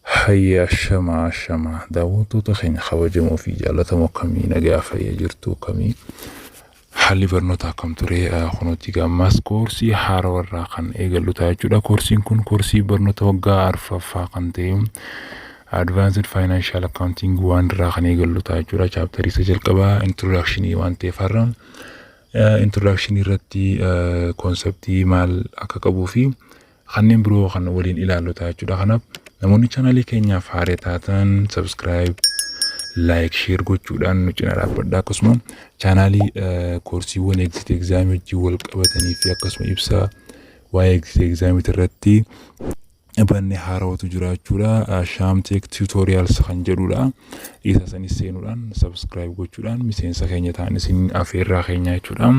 Hayya, ashamaa ashamaa, daawwattoota keenya kabajamoo fi jaallatamoo, akkamii nagaa fayya jirtu? Akkamii haalli barnoota, akkam ture? Kunuuti ammas koorsii haarawaa irraa kan eegallu ta'a jechuudha. Koorsiin kun koorsii barnoota waggaa arfaffaa kan ta'e Advanced Financial Accounting waan irraa kan eegallu ta'a jechuudha. Chapterii isa jalqabaa introductionii waan ta'eef, har'a introductionii irratti conceptii maal akka qabuu fi kanneen biroo kan waliin ilaallu ta'a jechuudha. Kanaaf namoonni chaanalii keenyaaf haaraa taatan subscribe, like, share gochuudhaan nu cina dhaabbadha. Akkasuma chaanaalii koorsiiwwan exit examii wajjin wal qabatanii fi akkasuma ibsa waa'ee exit examii irratti banne haarawatu jira jechuudha. Shaamteek Tutorials kan jedhudha. Isa sanis seenuudhaan subscribe gochuudhaan miseensa keenya ta'an isin afeerraa keenya jechuudha.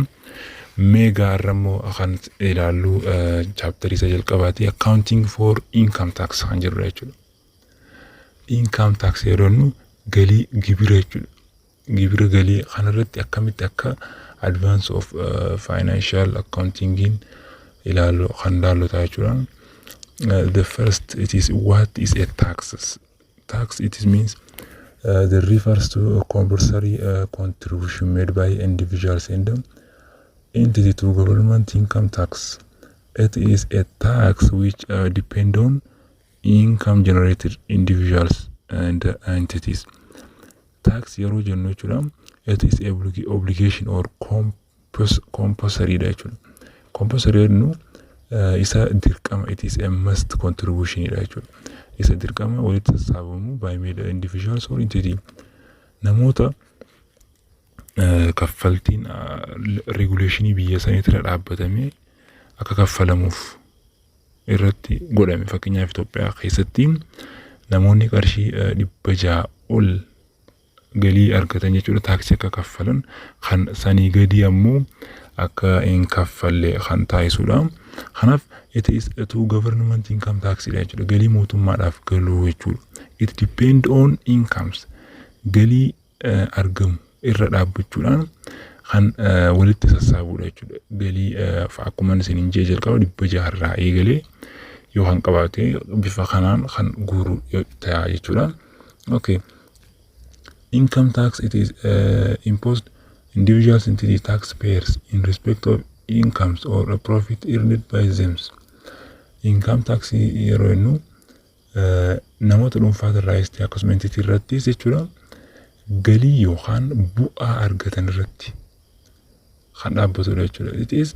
Meegaa irra immoo kan ilaallu chapterii isa jalqabaati, accounting for income tax kan jedhudha jechuudha. Income tax yeroo jennu galii gibira jechuudha. Gibira galii kanarratti akkamitti akka advance of financial accountingiin ilaallu kan ilaallu ta'a jechuudha. The first, it is what is a taxes? Tax, it is means the refers to a compulsory contribution made by individuals and entity to government income tax. It is a tax which depend on income generated individuals and entities. Tax yeroo jennu jechuudha, it is a obligation or compulsory dha jechuudha. Compulsory jennu isa dirqama, it is a must contribution dha jechuudha. Isa dirqama walitti sassaabamu by made individuals or entity. Namoota kaffaltiin regulationii biyya saniitirra dhaabbatamee akka kaffalamuuf irratti godhame. Fakkeenyaaf, Itoophiyaa keessatti namoonni qarshii 600 ol galii argatan jechuudha, taaksii akka kaffalan, kan sanii gadii ammoo akka hin kaffalle kan taasisudha. Kanaaf it is to government income tax dha jechuudha. Galii mootummaadhaaf galuu jechuudha. It depend on incomes, galii argamu irra dhaabbachuudhaan kan walitti sassaabudha jechuudha. Galii akkuma isin hin jee jalqaba 600 irraa eegalee yoo kan qabaate bifa kanaan kan guuru ta'a jechuudha. Okay. Income tax, it is imposed individuals, entity taxpayers in respect of incomes or a profit earned by them. Income tax yeroo jennu namoota dhuunfaa irraas ta'e akkasuma entity irrattis jechuudha, galii yookaan bu'aa argatan irratti kan dhaabbatudha jechuudha. It is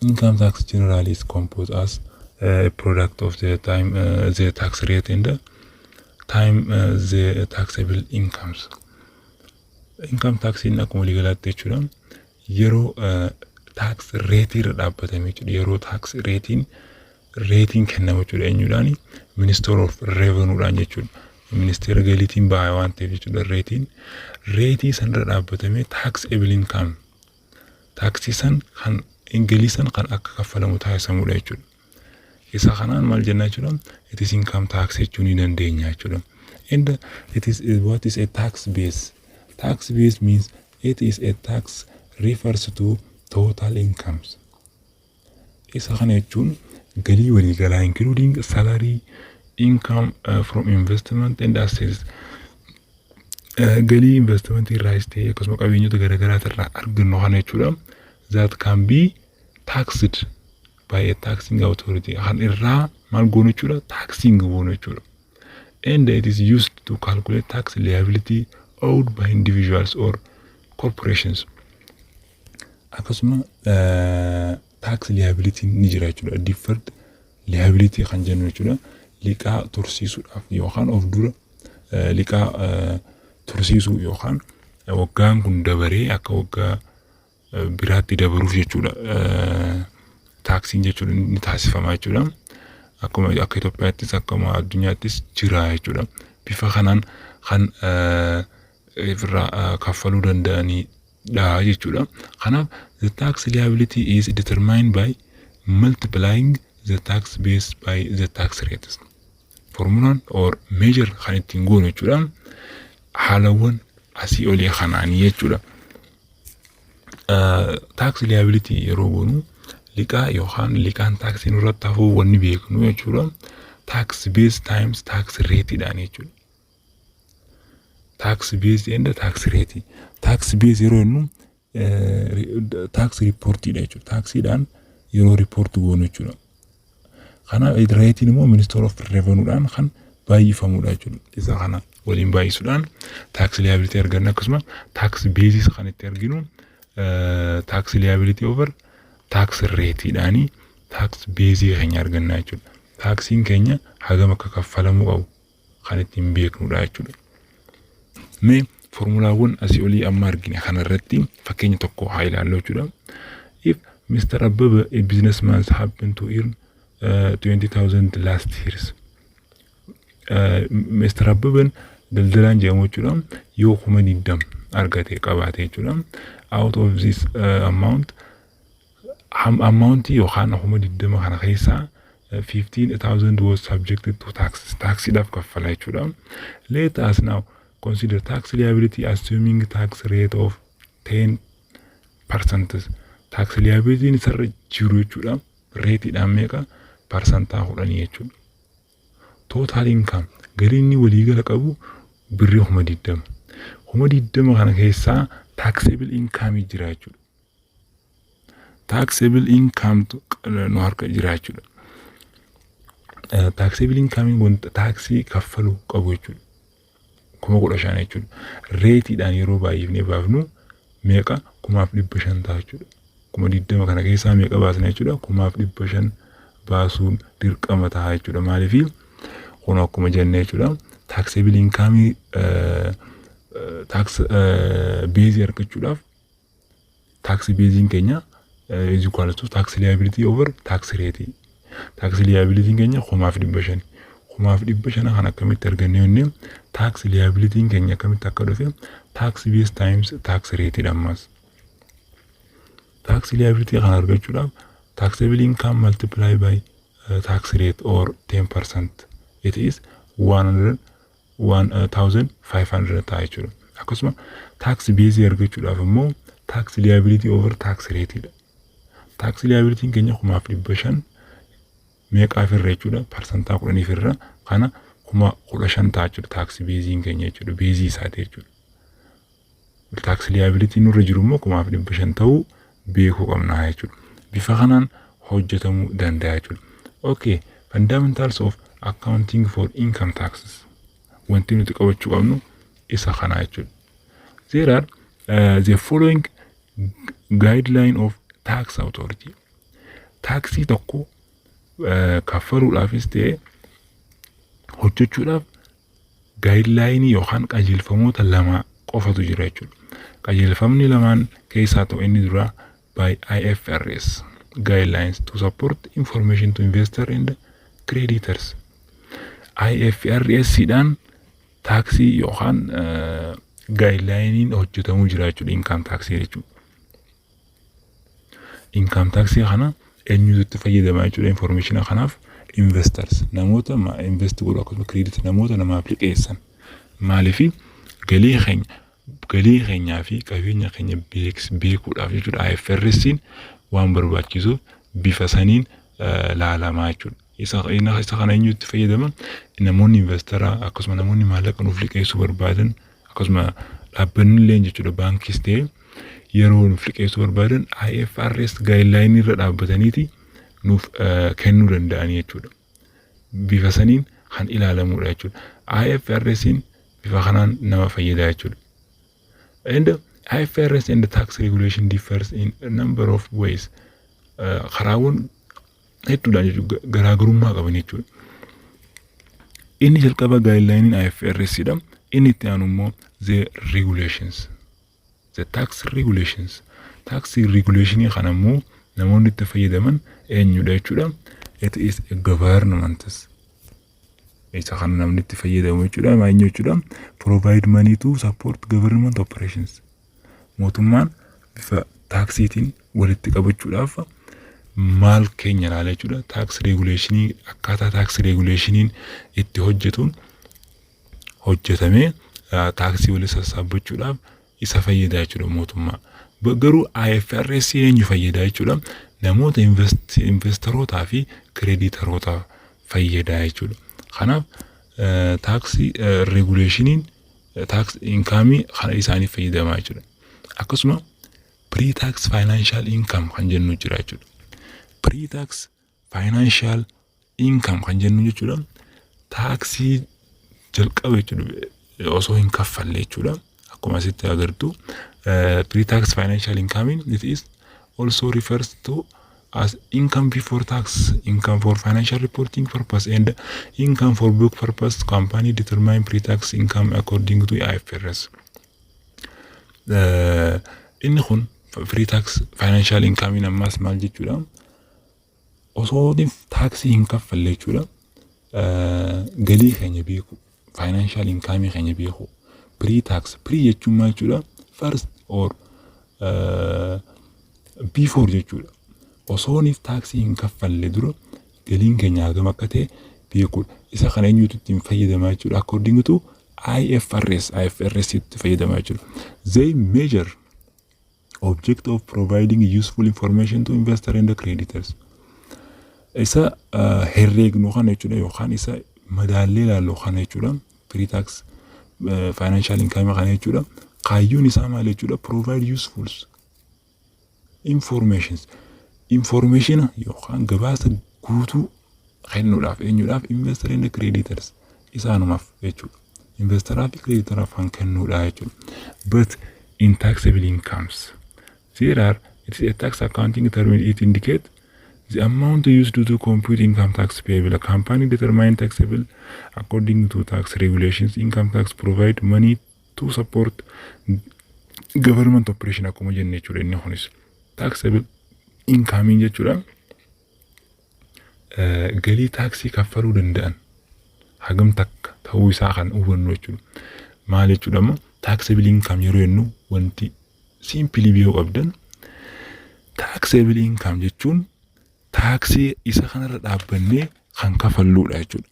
income tax generally is composed as a product of the time the tax rate and the time the taxable incomes. Income taxiin akkuma waliigalaatti jechuudha, yeroo tax rate irra dhaabbatame jechuudha. Yeroo tax rateiin kennamu jechuudha. Eenyuudhaani? Minister of Revenuedhaan jechuudha. Ministeera galiitiin baha waan ta'eef jechuudha rateiin. Rateii sanirra dhaabbatamee taxable income taaksii san kan galii san kan akka kaffalamu taasisamudha jechuudha. Isa kanaan maal jennaa jechuudha? It is income tax jechuu ni dandeenya jechuudha. And it is what is a tax base? Tax base means it is a tax refers to total incomes. Isa kana jechuun galii waliigalaa, including salary, income from investment and assets. Galii investmentii irraas ta'e akkasuma qabeenyota garaagaraa irraa argannu kana jechuudha. That can be taxed by a taxing authority, kan irraa maal goonu jechuudha? Taxing goonu jechuudha. And it is used to calculate tax liability owed by individuals or corporations. Akkasuma tax liability ni jira jechuudha. Deferred liability kan jennu jechuudha. Liqaa tursiisuudhaaf yookaan of dura liqaa tursiisuu yookaan waggaan kun dabaree akka waggaa biraatti dabaruuf jechuudha. Taaksiin jechuudha ni taasifama jechuudha. Akkuma akka Itoophiyaattis akkuma addunyaattis jira jechuudha. Bifa kanaan kan irraa kaffaluu danda'anidha jechuudha. Kanaaf the tax liability is determined by multiplying the tax base by the tax rates. Formulaan or measure kan ittiin goonu jechuudha. Haalawwan asii olii kanaanii jechuudha. Tax liability yeroo goonu, liqaa yookaan liqaan taaksii nurratti hafuu wanni beeknu jechuudha. Tax base times tax rateidhaan jechuudha. Tax base and tax rate. Tax base yeroo jennu tax reportiidha jechuudha. Taaksiidhaan yeroo report goonu jechuudha. Kanaaf rateiin immoo Minister of Revenuedhaan kan baay'ifamudha jechuudha. Isa kana waliin baay'isuudhaan tax liability arganna. Akkasuma tax basis kan itti arginu tax liability over tax rateiidhaanii tax baseii keenya arganna jechuudha. Taaksiin keenya hagam akka kaffalamuu qabu kan ittiin beeknudha jechuudha. Mee formulaawwan asii olii amma argine kanarratti fakkeenya tokko haa ilaallu jechuudha. If Mr. Abbaba, a businessman, happen to earn 20,000 last years. Mr. Abbaban daldalaan jedhamu jechuudha, yoo 20,000 argate qabaate jechuudha. Out of this amount, amountii yookaan 20,000 kana keessaa 15,000 was subjected to taxes. Taaksiidhaaf kaffala jechuudha. Let us now consider tax liability assuming tax rate of 10%. Tax liability isarra jiru jechuudha. Rateiidhaan meeqa? 10% jechuudha. Total income, galii inni waliigala qabu, birrii 20,000. 20,000 kana keessaa taxable income jira jechuudha. Taxable income nu harka jira jechuudha. Taxable income wanta taaksii kaffaluu qabu jechuudha. 15,000 jechuudha. Rateiidhaan yeroo baay'ifnee baafnu meeqa? 5,500 ta'a jechuudha. 20,000 kana keessaa meeqa baasna jechuudha? 5,500 baasuun dirqama ta'a jechuudha. Maaliifii kun akkuma jenne jechuudha. Taxable income, tax baseii argachuudhaaf tax baseiin keenya is equal to tax liability over tax rate. Tax liability keenya 5,500. 5,500 kan akkamitti arganne jennee, tax liability keenya akkamitti akka dhufe, tax base times tax rate dha ammas. Tax liability kan argachuudhaaf taxable income multiply by tax rate or 10%, it is 100 1500 ta'a jechuudha. Akkasuma tax base argachuudhaaf immoo tax liability over tax rate dha. Tax liability keenya 5,500 meeqaaf irra jechuudha? 10%iif irra. Kana 15,000 ta'a jechuudha tax baseiin keenya jechuudha, baseii isaati jechuudha. Tax liability nurra jiru immoo 5,500 ta'uu beekuu qabna jechuudha. Bifa kanaan hojjetamuu danda'a jechuudha. Okay, fundamentals of accounting for income taxes. Wanti nuti qabachuu qabnu isa kana jechuudha. There are the following guideline of tax authority. Taaksii tokko kaffaluudhaafis ta'e hojjechuudhaaf guidelineii yookaan qajeelfamoota lama qofatu jira jechuudha. Qajeelfamni lamaan keessaa ta'u inni duraa by IFRS guidelines to support information to investor and creditors. IFRS dhaan taaksii yookaan guidelineiin hojjetamuu jira jechuudha, income taaksii jechuudha. Income taaksii kana eenyutu itti fayyadama jechuudha information kanaaf? Investors, namoota invest godhu, akkasuma credit, namoota namaaf liqeessan. Maaliifi galii keenyaa fi qabeenya keenya beekuudhaaf jechuudha. IFRS'n waan barbaachisuuf bifa saniin laalamaa jechuudha. Isa kana eenyutti fayyadama? Namoonni investoraa, akkasuma namoonni maallaqa nuuf liqeessuu barbaadan, akkasuma dhaabbanni illee jechuudha, baankiis ta'e yeroo nuuf liqeessuu barbaadan IFRS guidelineii irra dhaabbataniiti nuuf kennuu danda'anii jechuudha. Bifa saniin kan ilaalamudha jechuudha. IFRS'n bifa kanaan nama fayyada jechuudha. And IFRS and the tax regulation differs in a number of ways. Karaawwan hedduudhaan jechuudha garaagarummaa qaban jechuudha. Inni jalqaba guidelineiin IFRS dha. Inni itti aanu immoo the regulations. The tax regulations. Tax regulationii kana immoo namoonni itti fayyadaman eenyudha jechuudha? It is a government. Isa kana namni itti fayyadamu jechuudha. Eenyu jechuudha? Provide money to support government operations. Mootummaan bifa taaksiitiin walitti qabachuudhaaf maal keenya ilaala jechuudha? Tax regulationii, akkaataa tax regulationiin itti hojjetuun hojjetamee taaksii walitti sassaabbachuudhaaf isa fayyada jechuudha mootummaa. Garuu IFRS eenyu fayyada jechuudha? Namoota investorootaa fi creditoroota fayyada jechuudha. Kanaaf tax regulationiin tax incomeii kana isaaniif fayyadamaa jechuudha. Akkasuma pre-tax financial income kan jennu jira jechuudha. Pre-tax financial income kan jennu jechuudha. Taaksii jalqaba jechuudha, osoo hin kaffalle jechuudha. Akkuma asitti agartu, pre-tax financial income, it is also refers to as income before tax, income for financial reporting purpose and income for book purpose. Company determine pre-tax income according to IFRS. Inni kun pre-tax financial income ammas maal jechuudha? Osoo taaksii hin kaffalle jechuudha. Galii keenya beeku, financial income keenya beeku. Pre-tax, pre jechuun maal jechuudha? First or before jechuudha. Osooniif taaksii hin kaffalle dura galiin keenya hagam akka ta'e beekuudha. Isa kana eenyutu ittiin fayyadamaa jechuudha? According to IFRS, IFRS itti fayyadamaa jechuudha. They measure object of providing useful information to investor and creditors. Isa herreegnu kana jechuudha, yookaan isa madaallee ilaallu kana jechuudha. Pre-tax financial income kana jechuudha. Kaayyoon isaa maal jechuudha? Provide useful informations. Information yookaan gabaasa guutuu kennuudhaaf. Eenyuudhaaf? Investor and creditors isaanumaaf jechuudha. Investoraa fi creditoraaf kan kennuudha jechuudha. But in taxable incomes, there are it is a tax accounting term. It indicate the amount used to compute income tax payable. A company determine taxable according to tax regulations. Income tax provide money to support government operation akkuma jenne jechuudha. Inni kunis taxable income jechuudha. Galii taaksii kaffaluu danda'an hagam takka ta'uu isaa kan hubannu jechuudha. Maal jechuudha immoo taxable income yeroo jennu? Wanti simply beekuu qabdan, taxable income jechuun taaksii isa kanarra dhaabbannee kan kafalluudha jechuudha.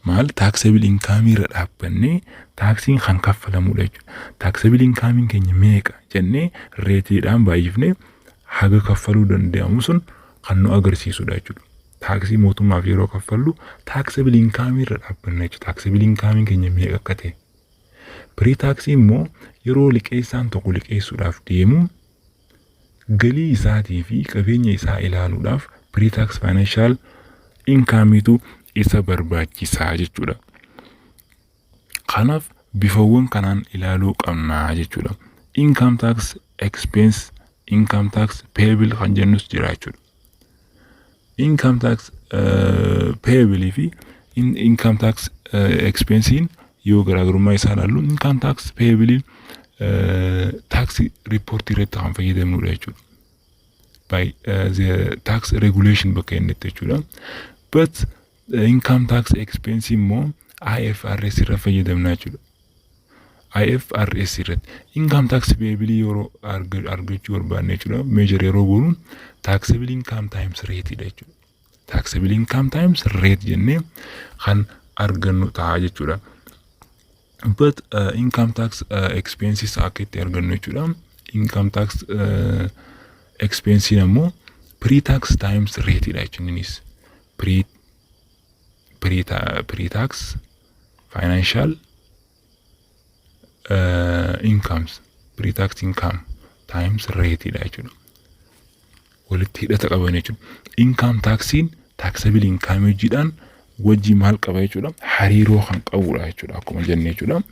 Maal? Taxable income irra dhaabbannee taaksiin kan kaffalamudha jechuudha. Taxable income keenya meeqa jennee rateiidhaan baay'ifnee haga kaffaluu danda'amu sun kan nu agarsiisudha jechuudha. Taaksii mootummaaf yeroo kaffallu taxable income irra dhaabbanna jechuudha. Taxable income keenya meeqa akka ta'e. Pre-taxii immoo yeroo liqeessaan tokko liqeessuudhaaf deemu galii isaatii fi qabeenya isaa ilaaluudhaaf pre-tax financial incomeiitu isa barbaachisaa jechuudha. Kanaaf bifawwan kanaan ilaaluu qabnaa jechuudha. Income tax expense, income tax payable kan jennus jira jechuudha. Income tax payable fi income tax expensiin yoo garaagarummaa isaa ilaallu, income tax payable tax reportii irratti kan fayyadamnudha jechuudha. By the tax regulation bakka inni itti jechuudha. But income tax expense immoo IFRS irra fayyadamna jechuudha. IFRS irratti income tax payable yeroo argachuu barbaanne jechuudha. Measure yeroo goonu taxable income times rate dha jechuudha. Taxable income times rate jennee kan argannu ta'a jechuudha. But income tax expenses akka itti argannu jechuudha. Income tax expense ammoo pre-tax times rate dha jechuudha innis. Pre-tax financial incomes, pre-tax income times rate dha jechuudha. Walitti hidhata qaban jechuudha. Income taxiin taxable income hojiidhaan wajji maal qaba jechuudha? Hariiroo kan qabudha jechuudha, akkuma jenne jechuudha.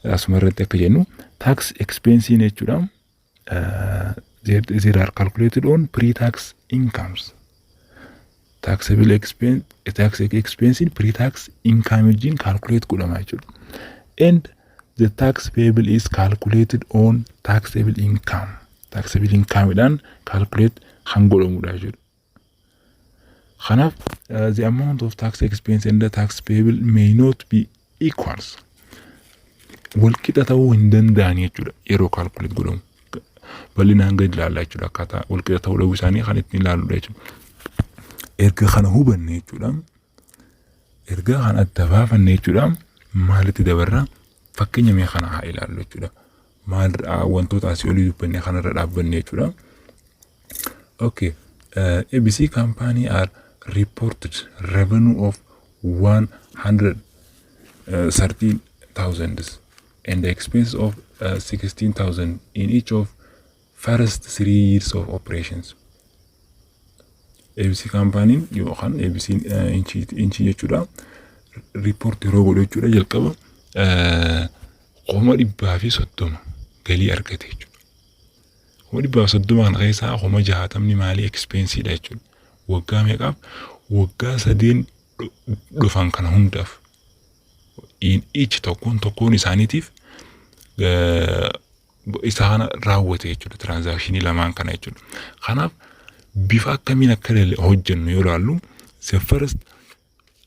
Asuma irratti akka jennu, tax expensiin jechuudha. They are calculated on pre-tax incomes. Taxable expense, tax expense pre-tax income wajjin calculate godhama jechuudha. And the tax payable is calculated on taxable income. Taxable income dhaan calculate kan godhamudha jechuudha. Kanaaf the amount of tax expense and the tax payable may not be equals. Walqixa ta'uu hin danda'an jechuudha yeroo calculate godhamu. Bal'inaan gadi ilaalla jechuudha, akkaataa walqixa ta'uu dhabuu isaanii kan ittiin ilaalludha jechuudha. Erga kana hubanne jechuudha. Erga kana adda baafanne jechuudha. Maalitti dabarra? Fakkeenya mee kana haa ilaallu jechuudha. Maal, wantoota asii olii dubbanne kanarra dhaabbanne jechuudha. Okay. ABC company are reported revenue of 113,000 and the expense of 16,000 in each of first 3 years of operations. ABC company yookaan ABC Inc jechuudha. Report yeroo godhu jechuudha, jalqaba 130,000 galii argate jechuudha. 130,000 kana keessaa 60,000 maalii? Expenseiidha jechuudha. Waggaa meeqaaf? Waggaa sadeen dhufan kana hundaaf. In each, tokkoon tokkoon isaaniitiif isa kana raawwate jechuudha, transactionii lamaan kana jechuudha. Kanaaf bifa akkamiin akka hojjennu yoo ilaallu, the first,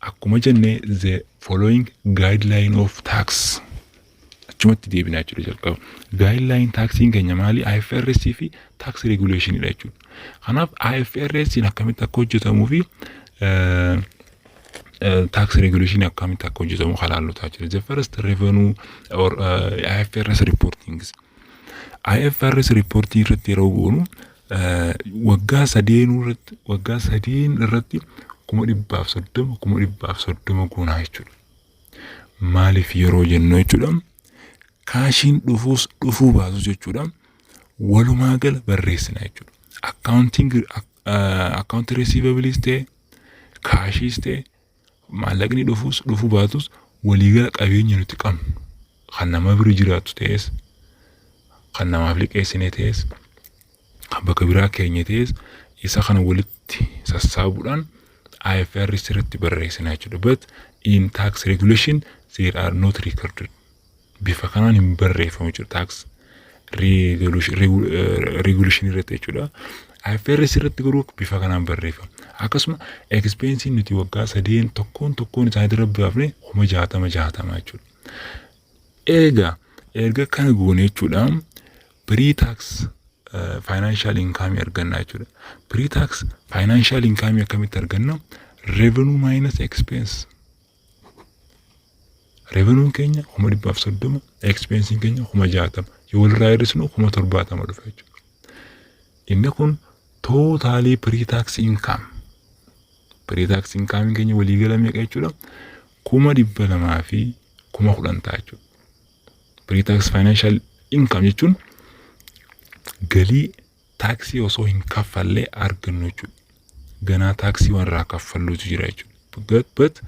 akkuma jenne, the following guideline of tax achumatti deebinaa jechuudha jalqaba. Guideline taxiin keenya maali? IFRS fi tax regulationidha jechuudha. Kanaaf IFRS akkamitti akka hojjetamuu fi tax regulation akkamitti akka hojjetamu ilaallutaa jira. The first, revenue or IFRS reportings. IFRS reporting irratti yeroo goonu, waggaa sadeenuu irratti, waggaa sadeen irratti 130,000, 130,000 goonaa jechuudha. Maaliif yeroo jennu jechuudha. Cashiin dhufuus dhufuu baasus jechuudha. Walumaa gala barreessina jechuudha. Accounting, account receivableis ta'e, cashiis ta'e, maallaqni dhufuus dhufuu baatus, waliigala qabeenya nuti qabnu kan nama bira jiraatu ta'es, kan namaaf liqeessine ta'es, kan bakka biraa keenye ta'es, isa kana walitti sassaabuudhaan IFRS irratti barreessina jechuudha. But in tax regulation there are not recorded. Bifa kanaan hin barreeffamu jechuudha tax regulation irratti jechuudha. IFRS irratti garuu bifa kanaan barreeffama. Akkasuma expenseiin nuti waggaa sadeen tokkoon tokkoon isaanii irra baafne 60,000 60,000 jechuudha. Egaa erga kana goone jechuudha, pre-tax financial income arganna jechuudha. Pre-tax financial income akkamitti arganna? Revenue minus expense. Revenuun keenya 130,000, expenseiin keenya 60,000. Yoo walirraa hir'isnu 70,000 dhufa jechuudha. Inni kun totalii pre-tax income. Pre-tax income keenya waliigala meeqa jechuudha? 210,000 ta'a jechuudha. Pre-tax financial income jechuun galii taaksii osoo hin kaffallee argannu jechuudha. Ganaa taaksii waan irraa kaffalluutu jira jechuudha. But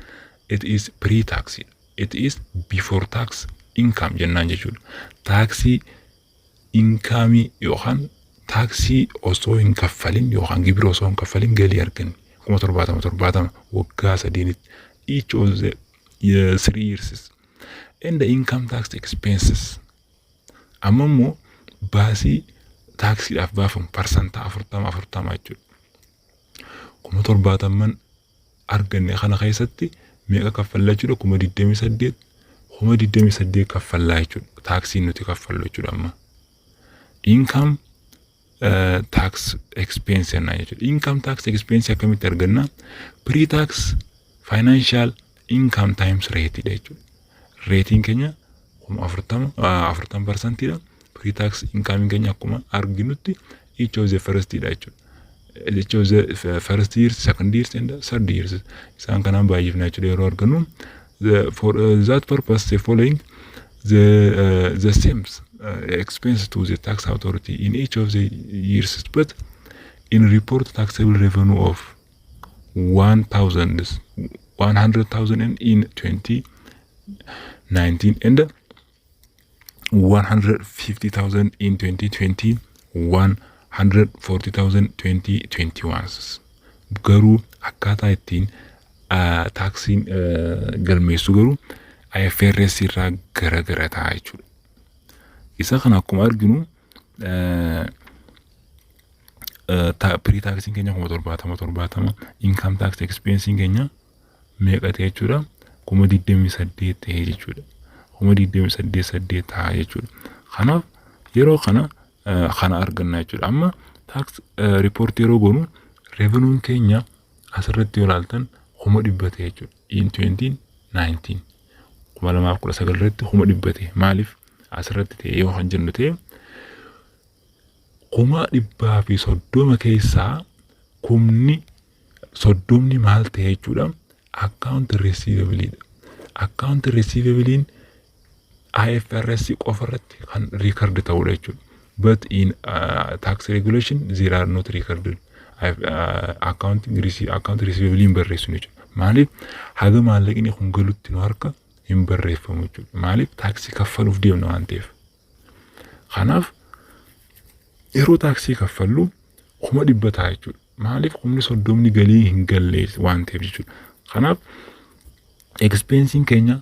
it is pre-tax. It is before tax income jennaan jechuudha. Taaksii incomeii yookaan taaksii osoo hin kaffalin yookaan gibira osoo hin kaffalin galii arganne 70,000 70,000 waggaa sadeenitti, each of the 3 years, and the income tax expenses. Amma immoo baasii taaksiidhaaf baafamu parsantaa 40 40 jechuudha. 70,000 arganne kana keessatti meeqa kaffallaa jechuudha? 28,000, 28,000 kaffallaa jechuudha. Taaksiin nuti kaffallu jechuudha amma. Income tax expense jennaan jechuudha. Income tax expense akkamitti arganna? Pre-tax financial income times rate dha jechuudha. Rateiin keenya 40,000, 40%dha. Pre-tax income keenya akkuma arginutti each of the first dha jechuudha. Each of the first years, second years and third years isaan kanaan baay'ifna jechuudha yeroo argannu. For that purpose, the following the same expense to the tax authority in each of the years, but in report taxable revenue of 1000 100,000 in 2019 and 150,000 in 2020, 140,000 2021. Garuu akkaataa ittiin taaksiin galmeessu garuu IFRS irraa gara gara ta'a jechuudha. Isa kana akkuma arginu, pre-taxiin keenya 70,000 70,000, income tax expenseiin keenya meeqa ta'e jechuudha? 28,000 ta'e jechuudha. 28,000 saddeet ta'a jechuudha. Kanaaf yeroo kana kana arganna jechuudha. Amma tax reportii yeroo goonu, revenuun keenya asirratti yoo ilaaltan 100,000 ta'e jechuudha. In 2019, 2019 irratti 100,000 ta'e. Maaliif? Asirratti ta'e yoo kan jennu ta'e, 130,000 keessaa 30,000 maal ta'e jechuudha? Account receivableidha. Account receivableiin IFRS qofa irratti kan record ta'udha jechuudha. But in tax regulation there are not recorded. Account receivable hin barreessinu jechuudha. Maaliif? Haga maallaqni kun galutti nu harka hin barreeffamu jechuudha. Maaliif? Taaksii kaffaluuf deemna waan ta'eef. Kanaaf yeroo taaksii kaffallu 100,000 ta'a jechuudha. Maaliif? 30,000 galii hin galle waan ta'eef jechuudha. Kanaaf expensiin keenya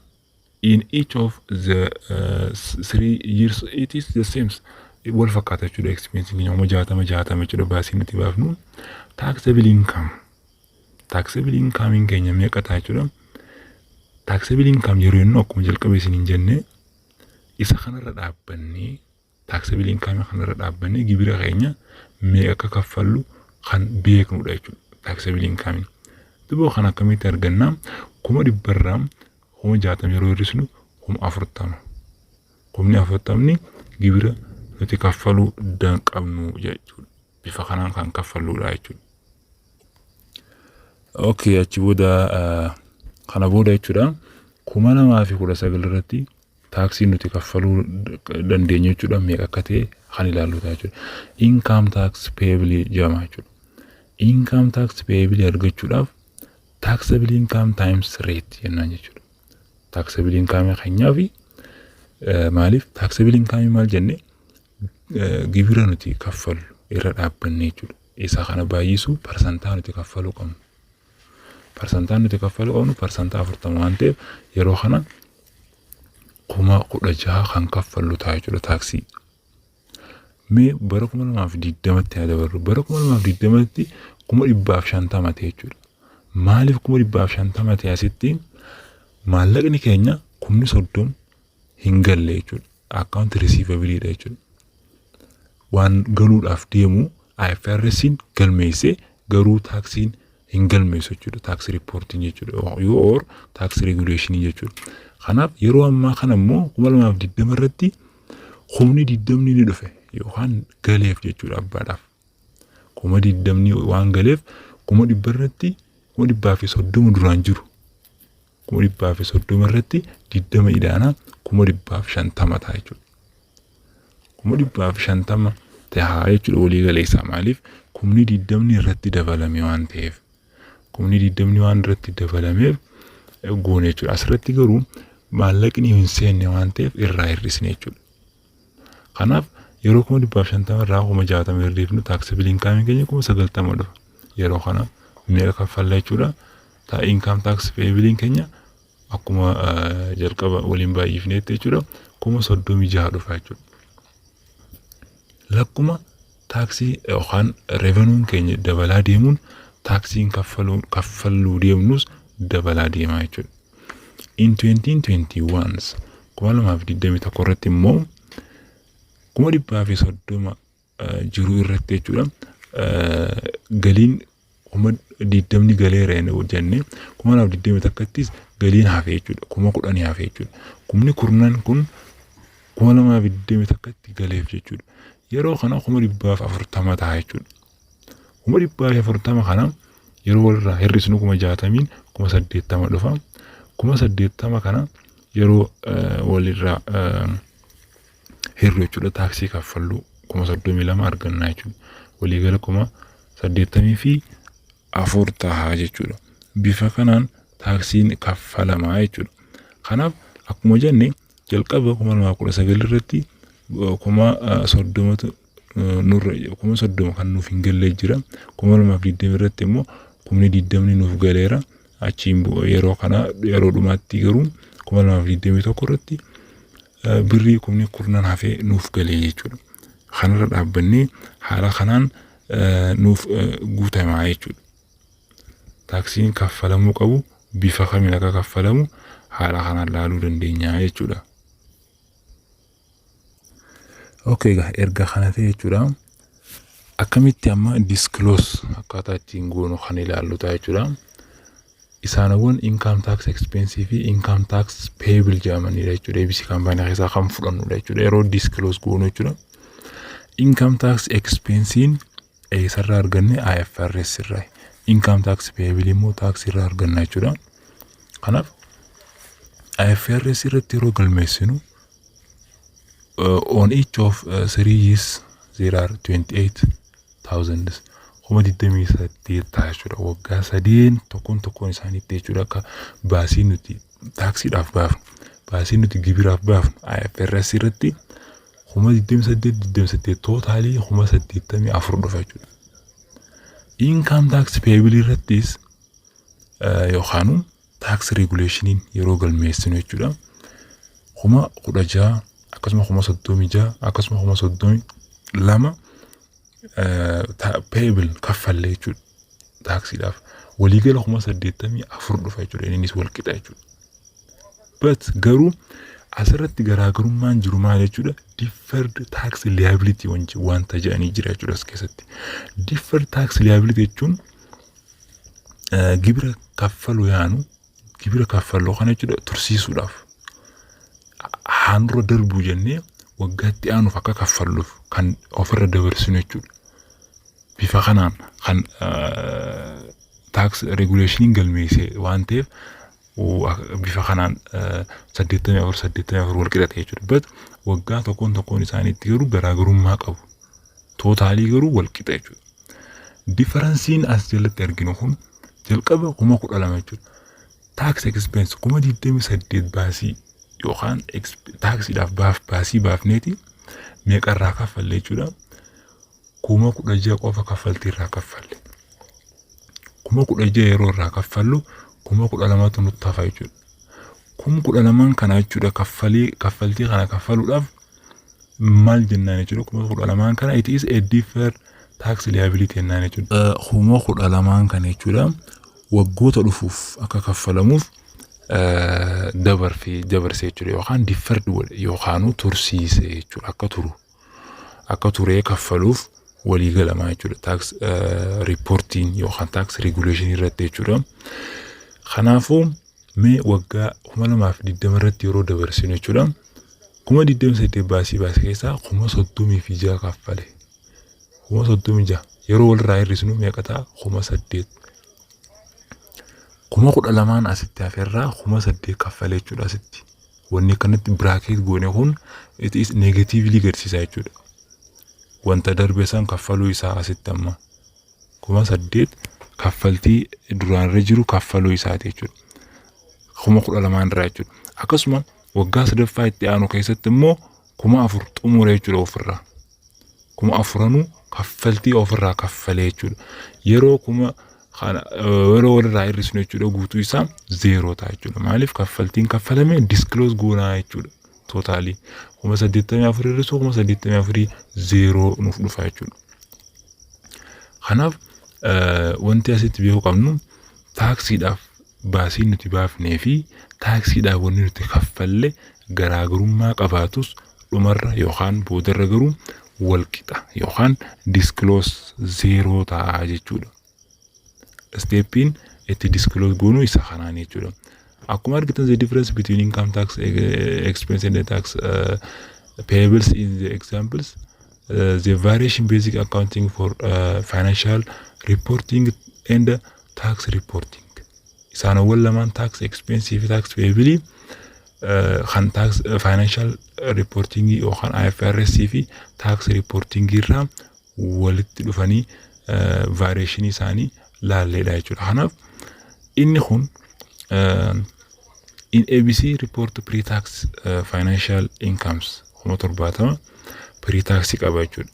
in each of the 3 years it is the same, wal fakkaata jechuudha. Expensiin keenya 60,000 60,000 jechuudha baasii nuti baafnu. Taxable income keenya meeqa ta'a jechuudha? Taxable income yeroo jennu, akkuma jalqaba isin hin jenne, isa kanarra dhaabbannee, taxable income kanarra dhaabbannee gibira keenya meeqa akka kaffallu kan beeknudha jechuudha taxable income. Duuba kan akkamitti argannaa? 100,000rraa 60,000 yeroo hir'isnu 40,000. 40,000 gibira nuti kaffaluu qabnu jechuudha. Bifa kanaan kan kaffalluudha jechuudha. Okay, achi booda, kana booda jechuudha, 2019 irratti taaksii nuti kaffaluu dandeenyu jechuudha meeqa akka ta'e kan ilaallu ta'a jechuudha. Income tax payable jedhama jechuudha. Income tax payable argachuudhaaf taxable income times rate jennaan jechuudha. Taxable income keenyaa fi, maaliif taxable income maal jenne? Gibira nuti kaffallu irra dhaabbanne jechuudha. Isa kana baay'isu parsantaa nuti kaffaluu qabnu. Parsantaan nuti kaffaluu qabnu 40% waan ta'eef, yeroo kana 16,000 kan kaffallu ta'a jechuudha taaksii. Mee bara 2020tti haa dabarru. Bara 2020tti 150,000 ta'e jechuudha. Maaliif 150,000 ta'e? Asitti maallaqni keenya 30,000 hin galle jechuudha. Account receivableiidha jechuudha. Waan galuudhaaf deemu IFRS'n galmeessee garuu taaksiin hin galmeessu jechuudha. Tax reportiin jechuudha. Yoo or tax regulationii jechuudha. Kanaaf yeroo ammaa kana immoo 2020 irratti 20,000 ni dhufe yookaan galeef jechuudha abbaadhaaf. 20,000 waan galeef, 100,000 irratti, 130,000 duraan jiru. 130,000 irratti 20 idaanaa 150,000 ta'a jechuudha. 150,000 ta'a jechuudha walii galeessaa. Maaliif? 20,000 irratti dabalame waan ta'eef. 20,000 waan irratti dabalameef goone jechuudha. Asirratti garuu maallaqni hin seenne waan ta'eef irraa hir'isne jechuudha. Kanaaf yeroo 150,000 irraa 60,000 hir'ifnu taxable incomeiin keenya 90,000 dhufa. Yeroo kana meeqa kaffalla jechuudha? Income tax payableiin keenya akkuma jalqaba waliin baay'ifneetti jechuudha 36,000 dhufa jechuudha. Lakkuma taaksii yookaan revenuun keenya dabalaa deemuun taaksiin kaffaluu deemnus dabalaa deemaa jechuudha. In 2021, 2021 irratti immoo 130,000 jiru irratti jechuudha, galiin 20,000 galeera jennee, 2021ttis galiin hafe jechuudha, 10,000 hafe jechuudha. Kumni kurnan kun 2021tti galeef jechuudha. Yeroo kana 140,000 ta'a jechuudha. 140,000 kana yeroo walirraa hir'isnu 60,000n 80,000 dhufa. 80,000 kana yeroo walirraa hir'u jechuudha taaksii kaffallu 32,000 arganna jechuudha. Waliigala 84,000 ta'a jechuudha. Bifa kanaan taaksiin kaffalamaa jechuudha. Kanaaf akkuma jenne jalqaba 2019 irratti 30,000tu nurra, 30,000 kan nuuf hin galle jira. 2020 irratti immoo 20,000 nuuf galeera. Achiin yeroo kana yeroo dhumaatti garuu 2021 irratti birrii kumni kurnan hafee nuuf galee jechuudha. Kanarra dhaabbannee haala kanaan nuuf guutamaa jechuudha. Taaksiin kaffalamuu qabu bifa kamiin akka kaffalamu haala kanaan laaluu dandeenya jechuudha. Okay, egaa erga kana ta'e jechuudha, akkamitti amma disclose akkaataa ittiin goonu kan ilaallu ta'a jechuudha. Isaanawwan income tax expense fi income tax payable jedhamanidha jechuudha. ABC company keessaa kan fudhannudha jechuudha. Yeroo disclose goonu jechuudha. Income tax expensiin eessarraa arganne? IFRS irraa. Income tax payable immoo tax irraa arganna jechuudha. Kanaaf IFRS irratti yeroo galmeessinu, on each of 3 years there are 28,000, 28,000 ta'a jechuudha. Waggaa sadeen tokkoon tokkoon isaaniitti jechuudha, akka baasii nuti taaksiidhaaf baafnu, baasii nuti gibiraaf baafnu IFRS irratti 28,000, 28, total 84,000 dhufa jechuudha. Income tax payable irrattis yookaan tax regulationiin yeroo galmeessinu jechuudha. 16,000, akkasuma 36,000, akkasuma 32,000 payable kaffallee jechuudha taaksiidhaaf. Waliigala 84,000 dhufa jechuudha. Innis wal qixa jechuudha. But garuu asirratti garaagarummaan jiru maal jechuudha? Deferred tax liability wanta jedhanii jira jechuudha as keessatti. Deferred tax liability jechuun gibira kaffalu yaanu, gibira kaffaluu kana jechuudha, tursiisuudhaaf haandura darbuu jennee waggaatti aanuuf akka kaffalluuf kan ofirra dabarsinu jechuudha. Bifa kanaan kan tax regulationiin galmeesse waan ta'eef, bifa kanaan 84 84 wal qixate jechuudha. But waggaa tokkoon tokkoon isaaniitti garuu garaagarummaa qabu. Total garuu wal qixa jechuudha. Differenceiin as jalatti arginu kun jalqaba 12,000 jechuudha. Tax expense 28,000 baasii yookaan taaksiidhaaf baasii baafneeti meeqarraa kaffalle jechuudha? 16,000 qofa kaffaltii irraa kaffalle. 16,000 yeroo irraa kaffallu 12,000tu nutti hafa jechuudha. 12,000n kana jechuudha, kaffaltii kana kaffaluudhaaf maal jennaan jechuudha? 12,000n kana it is a deferred tax liability jennaan jechuudha. 12,000n kana jechuudha, waggoota dhufuuf akka kaffalamuuf dabarfee dabarsee jechuudha, yookaan deferred godhe yookaan tursiise jechuudha, akka turu, akka turee kaffaluuf walii galamaa jechuudha, tax reportiin yookaan tax regulation irratti jechuudha. Kanaafuu mee waggaa 2020 irratti yeroo dabarsinu jechuudha, 28,000 baasii baase keessaa 36,000 kaffale. 36,000 yeroo walirraa hir'isnu meeqa ta'a? 8,000. 12,000n asitti haferraa 8,000 kaffale jechuudha asitti. Wanni akkanatti bracket goone kun it is negatively agarsiisa jechuudha. Wanta darbe san kaffaluu isaa asitti amma 8,000 kaffaltii duraan irra jiru kaffaluu isaati jechuudha. 12,000n irraa jechuudha. Akkasuma waggaa sadaffaa itti aanu keessatti immoo 4,000 xumure jechuudha ofirraa. 4,000nuu kaffaltii ofirraa kaffalee jechuudha. Yeroo kuma kana yeroo walirraa hir'isnu jechuudha, guutuu isaa zeeroo ta'a jechuudha. Maaliif? Kaffaltiin kaffalame disclose goonaa jechuudha. Total 84,000 hir'isuu 84,000 zeeroo nuuf dhufa jechuudha. Kanaaf wanti asitti beekuu qabnu, taaksiidhaaf baasii nuti baafnee fi taaksiidhaaf wanni nuti kaffalle garaagarummaa qabaatus, dhumarra yookaan boodarra garuu wal qixa yookaan disclose zeeroo ta'a jechuudha. Stepiin itti disclose goonuu isa kanaan jechuudha. Akkuma argitan, the difference between income tax expense and the tax payables in the examples, the variation basic accounting for financial reporting and tax reporting. Isaanowwan lamaan, tax expense fi tax payable, kan tax financial reporting yookaan IFRS fi tax reporting irraa walitti dhufanii variation isaanii laalleedha jechuudha. Kanaaf inni kun in ABC report pre-tax financial incomes 70,000 pre-tax qaba jechuudha.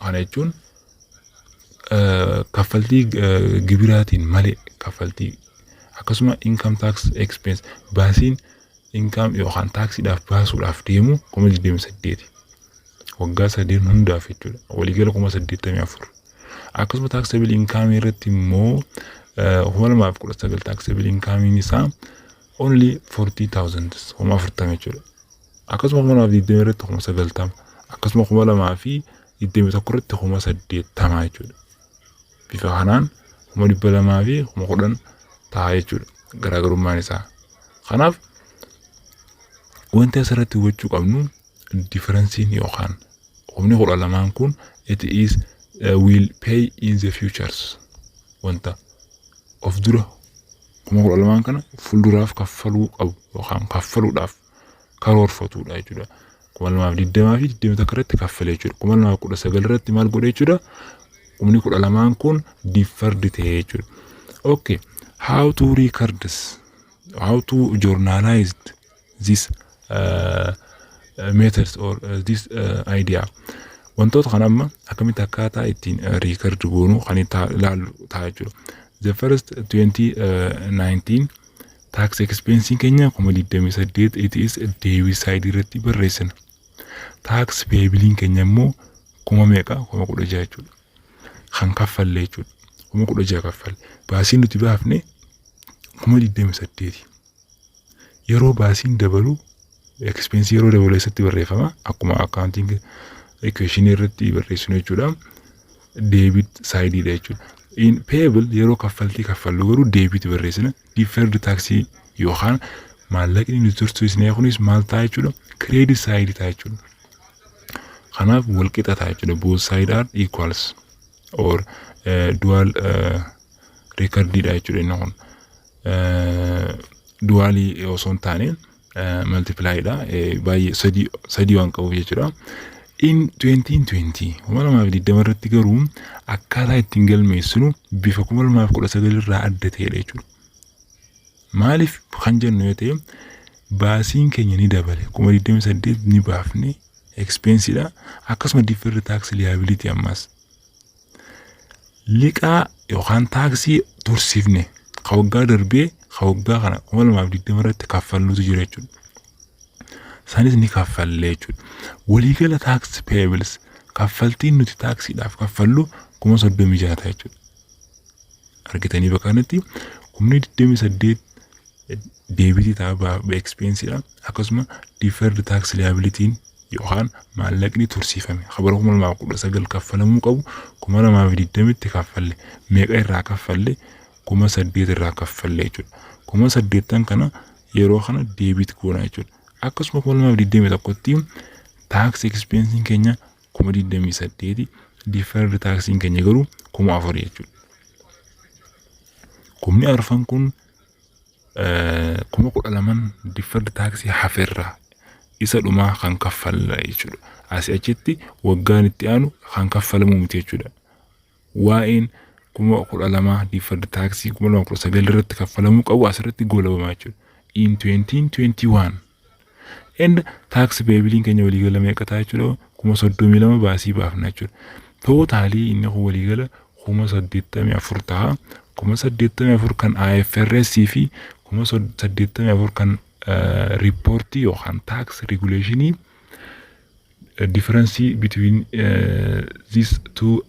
Kana jechuun kaffaltii gibiraatiin malee kaffaltii, akkasuma income tax expense, baasiin income yookaan taaksiidhaaf baasuudhaaf deemu 28,000 waggaa sadeen hundaaf jechuudha. Waliigala 84,000. Akkasuma taxable income irratti immoo 2019 taxable income isaa only 40,000, 40,000 jechuudha. Akkasuma 2020 irratti 90,000, akkasuma 2021 irratti 80,000 jechuudha. Bifa kanaan 210,000 ta'a jechuudha. Garaagarummaan isaa. Kanaaf wanti asirratti hubachuu qabnu, differenceiin yookaan kumni 12n kun it is will pay in the futures, wanta of dura 12,000 kana fuulduraaf kaffaluu qabu yookaan kaffaluudhaaf karoorfatudha jechuudha. 2020 fi 21 irratti kaffale jechuudha. 2019 irratti maal godhe jechuudha? Kumni 12n kun deferred ta'e jechuudha. Okay, how to record this? How to journalize this methods or this idea? Wantoota kana amma akkamitti akkaataa ittiin record goonu kan ilaallu ta'a jechuudha. The first 2019 tax expense keenya 28,000, it is debit side irratti barreessina. Tax payable keenya immoo kuma meeqa? 16,000 jechuudha. Kan kaffalle jechuudha. 16,000 kaffalle. Baasiin nuti baafne 28,000. Yeroo baasiin dabalu, expense yeroo dabalu eessatti barreeffama? Akkuma accounting equation irratti barreessinu jechuudha. Debit sideiidha jechuudha. In payable yeroo kaffaltii kaffallu garuu debit barreessina. Deferred tax yookaan maallaqni nuti tursiisne kunis maal ta'a jechuudha? Credit side ta'a jechuudha. Kanaaf wal qixa ta'a jechuudha. Both side are equals or dual recordiidha jechuudha inni kun. Dualii osoo hin taane multiplyidha. Baay'ee sadii sadii waan qabuuf jechuudha. In 2020, 2020 irratti garuu akkaataa ittiin galmeessinu bifa 2019 irraa adda ta'edha jechuudha. Maaliif kan jennu yoo ta'e, baasiin keenya ni dabale, 28,000 ni baafne expensiidha, akkasuma deferred tax liability, ammas liqaa yookaan taaksii tursiifne ka waggaa darbee ka waggaa kana 2020 irratti kaffalluutu jira jechuudha. Sanis ni kaffallee jechuudha. Waliigala tax payables, kaffaltiin nuti taaksiidhaaf kaffallu, 36,000 ta'a jechuudha. Argitanii, bakka kanatti 28,000 debitii ta'a, expensiidha. Akkasuma deferred tax liabilityn yookaan maallaqni tursiifame bara 2019 kaffalamuu qabu 2020tti kaffalle. Meeqa irraa kaffalle? 8,000 irraa kaffalle jechuudha. 8,000 kana yeroo kana debit goona jechuudha. Akkasuma 2021tti tax expensiin keenya 28,000, deferred taxiin keenya garuu 4,000 jechuudha. Kumni arfan kun 12,000 deferred taxii haferraa isa dhumaa kan kaffalla jechuudha. Asii achitti waggaan itti aanu kan kaffalamu miti jechuudha. Waa'een 12,000 deferred taxii 2019 irratti kaffalamuu qabu asirratti goolabamaa jechuudha. In 2021 and tax payableiin keenya waliigala meeqa ta'a jechuudha? 32,000 baasii baafna jechuudha. Totalii inni kun waliigala 84,000 ta'a. 84,000 kan IFRS fi 84,000 kan reportii yookaan tax regulationii, difference between these two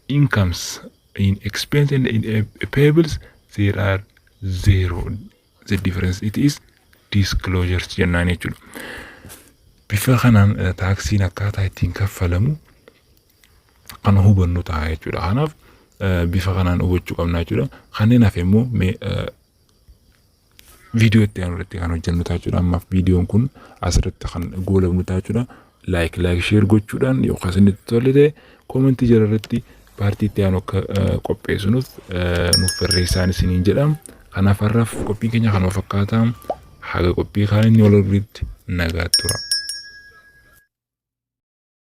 incomes in expense and in payables, there are zero the difference, it is disclosures jennaan jechuudha. Bifa kanaan taaksiin akkaataa ittiin kaffalamu kan hubannu ta'a jechuudha. Kanaaf bifa kanaan hubachuu qabna jechuudha. Kanneen hafe immoo mee viidiyoo itti aanu irratti kan hojjennu ta'a jechuudha. Ammaaf viidiyoon kun asirratti kan goolabnu ta'a jechuudha. Like, like, share gochuudhaan yookaan isinitti tolle ta'e commentii jala irratti partii itti aanu akka qopheessinuuf nuuf barreessaan isiniin jedha. Kanaaf har'aaf qophiin keenya kanuma fakkaata. Haga qophii kaan inni wal argitti nagaatti tura.